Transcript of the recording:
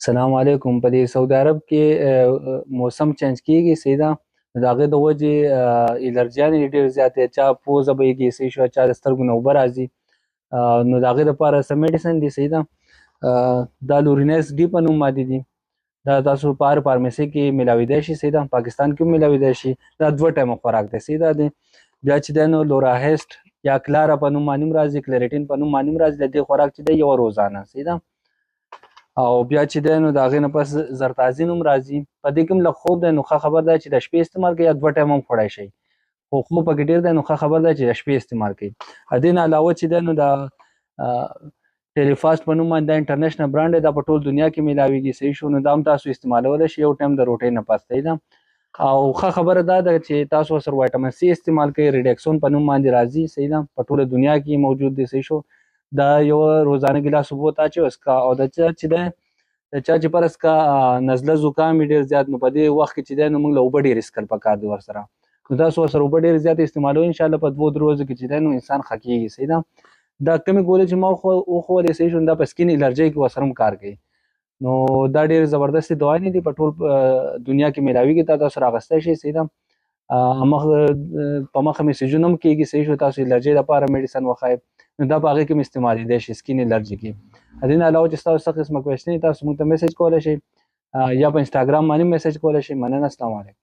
سلام علیکم. په دې سعودي عرب کې موسم چینج کیږي، صحیح ده، د هغې د وجې الرجیانې ډېر زیاتې، چا پوزه بهیږي، صحیح شوه، چا د سترګو نه اوبه راځي، نو د هغې دپاره څه میډیسن دي؟ صحیح ده، دا لورینیس ډي په نوم باندې دي. دا تاسو په هر فارمیسي کې میلاویدای شي، صحیح ده، پاکستان کې هم میلاویدای شي. دا دوه ټایمه خوراک دی، صحیح ده. دی بیا چې دی نو لوراهیسټ یا کلارا په نوم باندې هم راځي، کلیریټین په نوم باندې هم راځي. د دې خوراک چې دی یوه روزانه، صحیح ده. او بیا چې دی نو د هغې نه پس زرتازین هم راځي، په دې کې هم لږ خوب دی، نو ښه خبر ده چې د شپې استعمال کوي یا دوه ټایمه هم خوړی شئ، خو خوب پکې ډېر دی، نو ښه خبر ده چې د شپې استعمال کوي. دې نه علاوه چې دی نو د ټیلیفاست په نوم باندې دا انټرنیشنل برانډ دی، دا په ټول دنیا کې میلاویږي، صحیح شو، نو دا هم تاسو استعمالولی شئ یو ټایم د روټۍ نه پس، صحیح ده. او ښه خبره دا ده چې تاسو ورسره وایټامین سي استعمال کړئ، ریډیکسون په نوم باندې راځي، صحیح ده، په ټوله دنیا کې موجود دی، صحیح شو. دا یو روزانه ګیلاس اوبو ته اچوي وڅښه. او د چا چې دی، د چا چې فرض کا نزله زکام وي ډېر زیات، نو په دې وخت کې چې دی نو موږ له اوبه ډېرې څښل پکار دي ورسره، نو تاسو ورسره اوبه ډېرې زیاتې استعمالوئ، انشاءالله په دوو درو ورځو کې چې دی نو انسان ښه کېږي، صحیح ده. دا کومې ګولۍ چې ما وښولې، صحیح شو، دا په سکین الرجۍ کې ورسره هم کار کوي، نو دا ډېرې زبردستې دوايانې دي، په ټول دنیا کې میلاویږي، دا تاسو راغستی شئ، صحیح ده. مخ په مخه میسجونه هم کېږي، صحیح شو، تاسو الرجۍ لپاره میډیسن وښایئ، نو دا په هغې کې هم استعمالېدی شي سکین الرجي کې. دې نه علاوه چې ستاسو څه قسمه کوېشن تاسو موږ ته میسج کولی شئ یا په انسټاګرام باندې میسج کولی شئ. مننه، السلام علیکم.